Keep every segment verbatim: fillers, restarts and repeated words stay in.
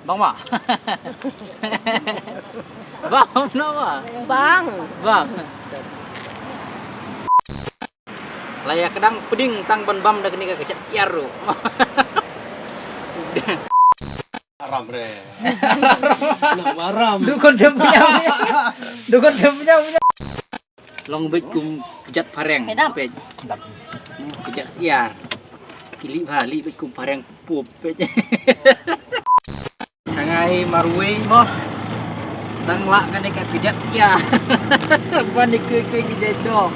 Bang ma. Bang, bang ma. Bang. Bang. La ïa kdang pdeng tang ban bam da kane ka kjat syiar ruh. Haram re. Haram. Dukun dia punya. Dukun dia punya. Long beit kum kjat phareng. Peit. Kjat syiar. Ki lih bha, lih beit kum phareng pup peit. Hangai marwei mo. Tang lah kane ka kjat syiar. Ban ni kue kue kjat doh.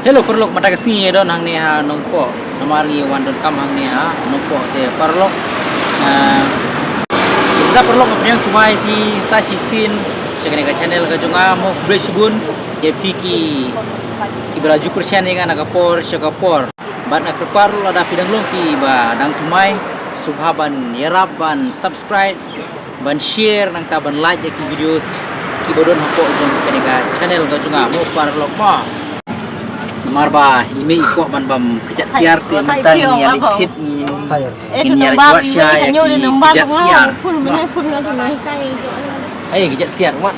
Hello paralok, mynta ka sngi ngi don hangne ha Nongpoh. Namar ngi wan donkam hangne ha Nongpoh te paralok. Mynta paralok nga pdiang sngewbha ïa phi sa shisien sha kane ka channel ka jong nga, mo khublei shibun ïa phi ki kiba la ju kyrshan ïa nga na ka por sha ka por. Bad nga kyrpad ruh lada phi dang long kiba dang thymmai, sngewbha ban ïarap ban subscribe, ban share nangta ban like ïa ki videos kiba don hapoh jong kane ka channel ka jong nga mo paralok mo. Namar ba i mei i kwah ban bam kjat syiar te mynta ngi ïa leit thied ngin, ngin ïa leit wad sha ïa ki kjat syiar. Ai kjat syiar wat.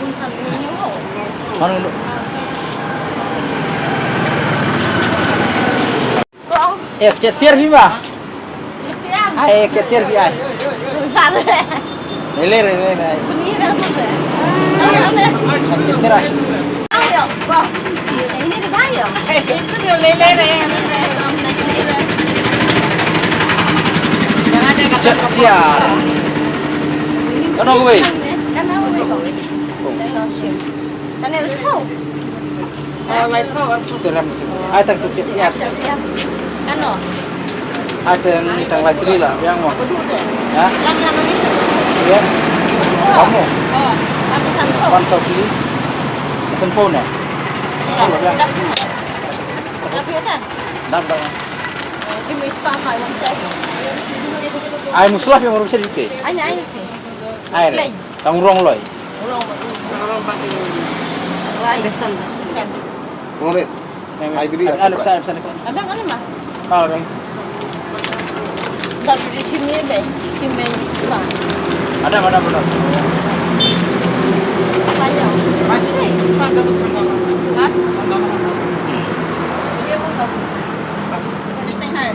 Eh, kjat syiar phi ma? Ai, kjat syiar phi ai. Lele, lele, lele. Kjat syiar ai. Kjat syiar. Kano kawei? Kano kawei. Kano kawei. Te lam ai tang tu kjat syiar. Kano? Ai tang tang lai kli la biang mo. Ha? Lam lam ni. Ya. Kamu. Wan so kli. Sen po na. Dap. Dap ya ta. Dap dap. Ai muslaf yang baru bisa dipakai. Ai ai. Ai. Tang rong loi. Rong. Besan. Besan. Rong rit. Ai bidi. Ada pesan, pesan. Ada kan mah? Ah, ada. Dah beli sini be, sini spa. Ada, ada, ada. Tanya. Hah? Hah? Dia pun tak. Just say hi.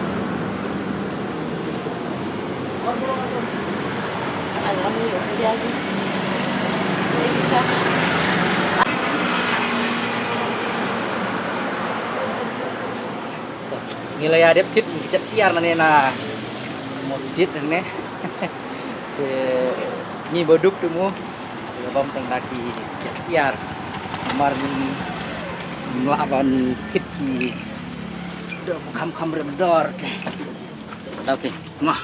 Ngi la ïa dep thied kjat syiar nangne na masjid nangne. Te ngi ba duk tu mo. Ngi bam tang da ki kjat syiar. Namar ngi, ngi lah ban thied ki dor kham kham rem dor. Te. Tau phi. Mah.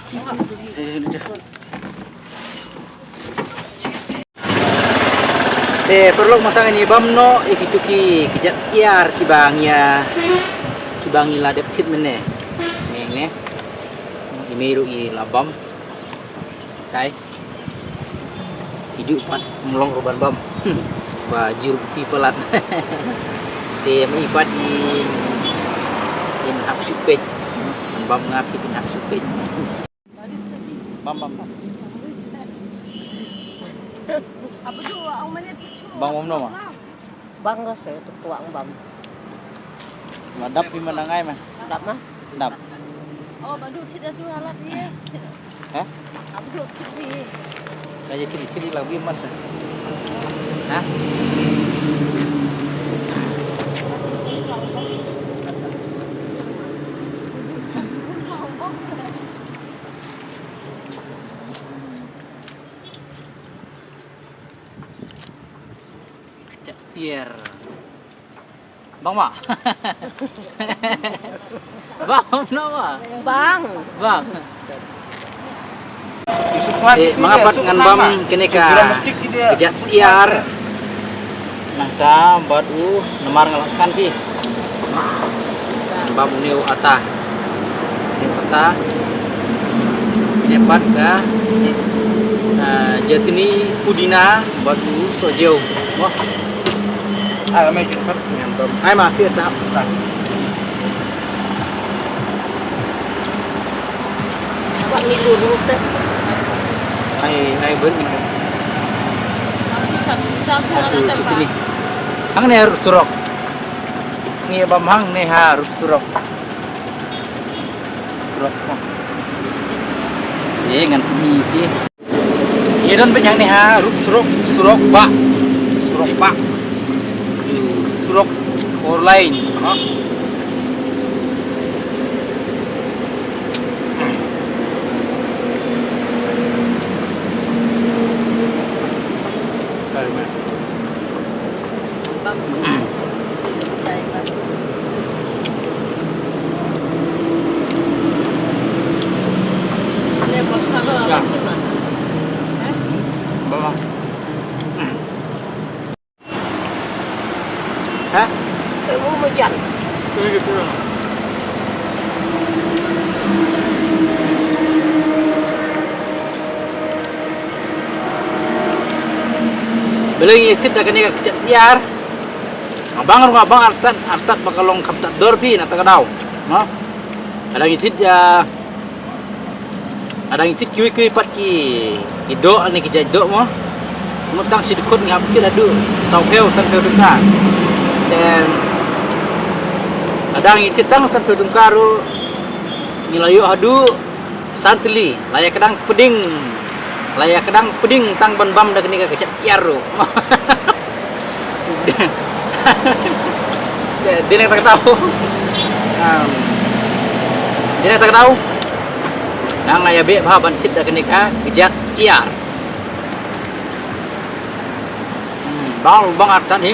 Eh, paralok, mynta ngi bam noh ïa kitu ki kjat syiar kiba ngi ïa, kiba ngi la dep thied mynne. Ngi ne. I mei ruh i la bam. Kai. Idu pat mlong ruh ban bam. Hmm. Ba jur pi palat. Te mei pat i in hap shu peit. Bam nga phi in hap shu peit. Bam bam bam. Bam bam no ma. Bang ko se tu kuang bam. Ma dap pi ma nangai ma. Dap ma. Dap. Oh, badu sida tu halat ye. Ha? Abdu sida ye. Kaje kiri kiri la bi mar sa. Ha? Kjat syiar. Bang ma. Bang, bang ma. Bang. Bang. Eh, manga pat ngan bam kane ka kjat syiar. Nangta bad u namar nga la kan phi. Bam une u ata. Une u ata. Une pat ka, ah, jatni pudina bad u sohjew. Mo. Ai ma phi ata. Ni dulu set. Hai, hai, ber. Aku cuti ni. Hangne rup surok. Ngi bam hangne ha rup surok. Surok. Ye ngan ni ti. Ye don banyang ni ha rup surok, surok ba. Surok ba. Surok four lane, ha. Ha? Kamu majan. Balei ngi thied da kane ka kjat syiar? Nga bang ruh nga bang artat, artat ba ka long kham tad dor phi na kata ka daw. Mo? Lada ngi thied ïa Lada ngi thied kiwei kiwei pat ki, ki doh ne ki jait doh mo. Mut tang shi dkhot ngi hap thied haduh saw phew san phew tyngka. Te lada ngi thied tang san phew tyngka ruh ngi la ïoh haduh san tylli, la ïa kdang pdeng, la ïa kdang pdeng tang ban bam da kane ka kjat syiar ruh. Dei na kata ka daw. Dei na kata ka daw. Nga ïa beh bha ban thied da kane ka kjat syiar. Bang bang artat hi.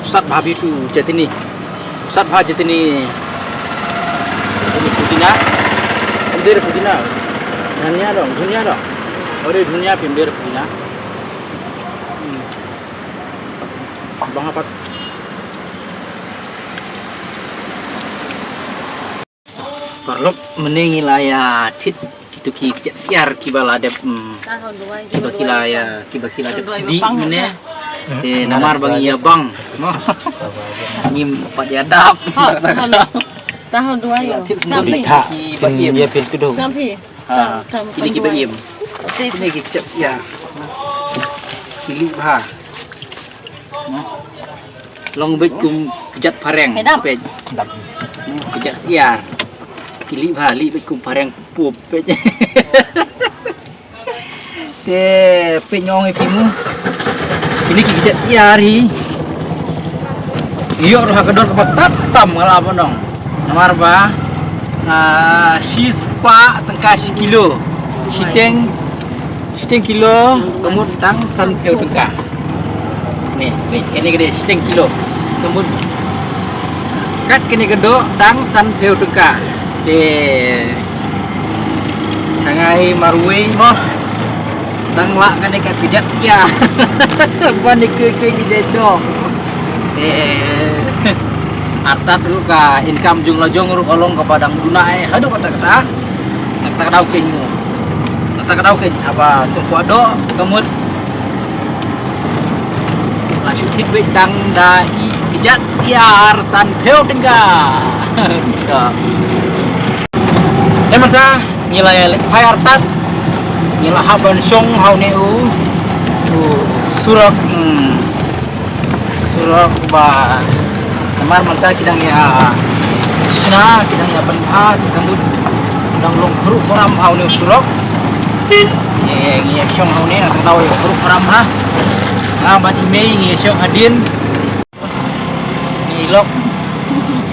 Sat bha bitu jatini. Sat bha jatini. Ini pudina. Em, dei pudina. Dhania dong, dhania dong. Ore dhania pim dei pudina. Bang apat. Paralok, mynne ngi la ïa thied kito ki kjat syiar kiba la dep, mm, kiba ki la ïa, kiba ki la dep sidi mynne. Te namar ba ngi ïa bang. Mo. Ngim pat ïa dap. Tahun dua. Ïa thied sngewbha kiba im. Ha, kine kiba im. Kine ki kjat syiar. Ki lih bha. Long beit kum kjat phareng. Peit. Kjat syiar. Ki lih bha, lih beit kum phareng pup peit. Te peit, nga ong ïa phi mo. Kine ki kjat syiar hi. Ïoh ruh ha ka dor kaba tad tam nga la ong. Namar ba, ah, shispah tyngka shi kilo. Shiteng, shiteng kilo ka mut tang san phew tyngka. Ni, ni, kane ka dei shiteng kilo. Ka mut kat kane ka doh tang san phew tyngka. Te hangne marwei mo. Tang lah kane ka kjat syiar. Ban ïa kiwei kiwei ki jait doh. Eh, artat ruh ka income jong la jong ruh ka long kaba dang duna eh. Haduh kata kata. Kata ka daw keiñ mo. Kata ka daw keiñ haba sngewkwah doh ka mut. La shu thied beit tang da i kjat syiar san phew tyngka. Ka. Te mynta ngi la ïa leit phai artat. Ngi la hap ban shong ha une u, u surok, hmm, surok ba namar mynta ki dang ïa shna, ki dang ïa pynbha, ki dang mut dang long khruh khram ha une u surok. Ngi, ngi ïa shong ha une, ngi dang long khruh khram ha. Nga bad i mei ngi ïa shong hadien. Ngi lok.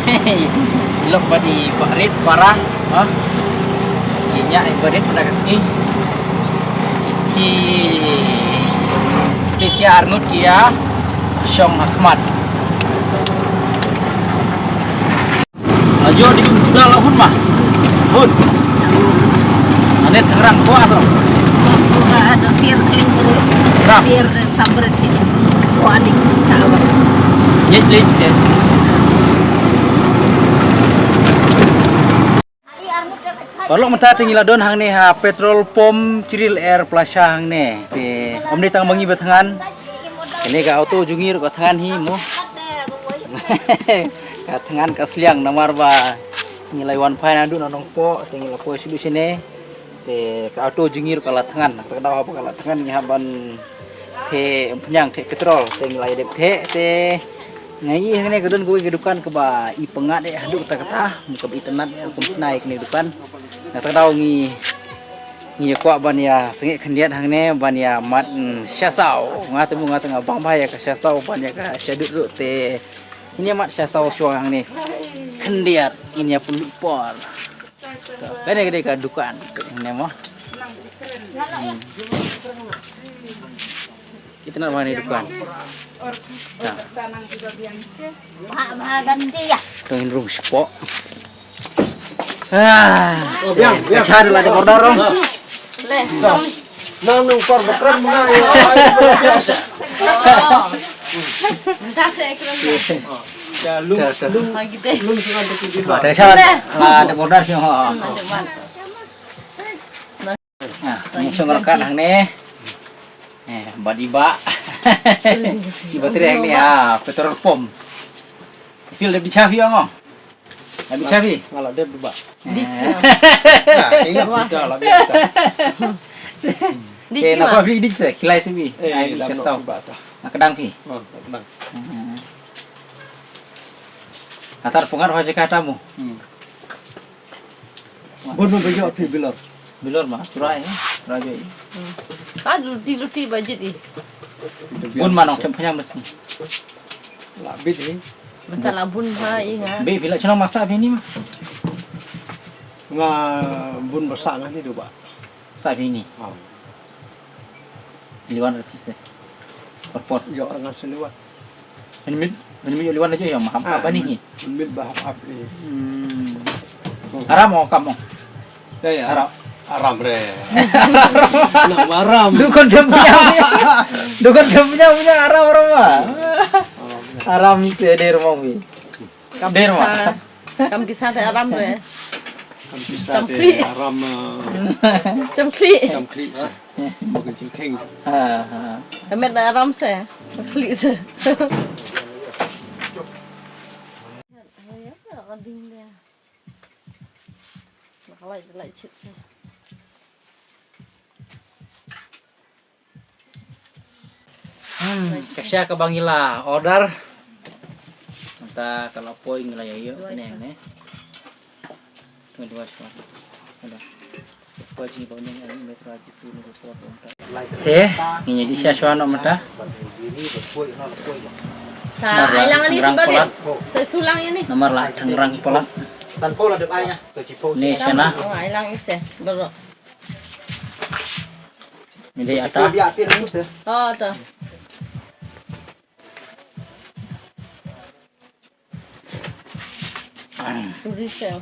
Ngi lok bad i Bah Rit Para, ha? Ngi ñiah i Bah Rit na ka sngi. Ki, ki, ki sia arngut ki ïa shong ha khmat. Ajo di jum juda la hun ma. Hun. Ane thangrang ko aso. Ko ka ada sir kling bro. Rap. Sir samret ni. Ko adik sa ba. Nyet lip sir. Paralok, mynta te ngi la don hangne ha petrol pump Chril Air Plaza hangne. Te ym dei tang ma ngi ba thngan. Kane ka auto jong ngi ruh ka thngan hi mo. Ka thngan ka sliang namar ba Ngi la wan phai naduh na Nongpoh, te ngi la poi shuh shuh shane. Te ka auto jong ngi ruh ka la thngan, te ka daw haba ka la thngan ngi hap ban theh umphniang, theh petrol, te ngi la ïa dep theh. Te nga ïohi hangne ka don kawei ka dukan kaba i pyngngad eh haduh katta katta, kaba itynnad eh, kum shna ïa kane ka dukan. Nga, te ka daw ngi, ngi ïa kwah ban ïa sangeh khyndiat hangne ban ïa mad, mm, sha saw. Nga te mo, nga te nga bang bha ïa ka sha saw ban ïa ka sha dud ruh, te ngin ïa mad sha saw shuwa hangne. Khyndiat ngin ïa pynlut por. To, kane ka dei ka dukan hangne mo. Hmm. Itynnad bha kane ka dukan. To. Bha, bha ganti ïa. To ngin rung shapoh. Ah. Oh, biang, biang. Ka sha la dep order, Rom. Le. Nang nang por bakran mena ya. Entah saya kira. Ya, lum, lum, lum sungan tu di. Te sha la dep order sha. Ha, ni shong rakat hangne. Eh, bad i bah. I bah trei hangne, ha, petrol pump. Phi la dep di cha phi ong? La dep di cha phi? Nga la dep di bah. Eh. Nah, ingat kita lah biasa. Di eh, napa phi di se? Kilai se phi. Eh, ai, phi lam sha saw. Bah ta. Na kdang phi. Ha, na kdang. Hmm. Atar pungat ho jaka tamu. Hmm. Bun ma ba ïoh phi bilor. Bilor ma, trai, eh, trai joi. Hmm. Ka luti luti ba jied i. Bun ma nongtem panyang bas ni. La bit hi. Mata la bun ha i nga. Be phi la chnong masa phi ni ma. Nga bun basa nga ni du ba. Sa phi ni. Oh. Liwan ra phi se. Por por. Ïoh nga se liwan. Mynmiet, mynmiet ïoh liwan aja ïa maham ap bani hi. Mynmiet ba hap ap hi. Hmm. Aram o kam o. Ya, ya, aram. Aram re. Nang aram. Dukon dem punya. Dukon dem punya punya aram aram ah. Aram se der mong bi. Der mong. Kam pisa te aram re. Kam pisa te aram. Cham khlieh. Cham khlieh. Mo kan jingkheng. Ha, ha. Ka met da aram se. Khlieh se. Hmm, ka sha kaba ngi la order. Mynta ka la poi ngi la ïa ïoh kane ne. Tungui dua shwa. Ada. Te, ngin ïa dih sha shwa noh mynta. Sa, ai lang ani si ba dei. Sa sulang ïa ni. Namar la thangrang palat. Ni shana. Oh, ai lang ise. Baru. Ni dei ata. Oh, ata. Uri sel.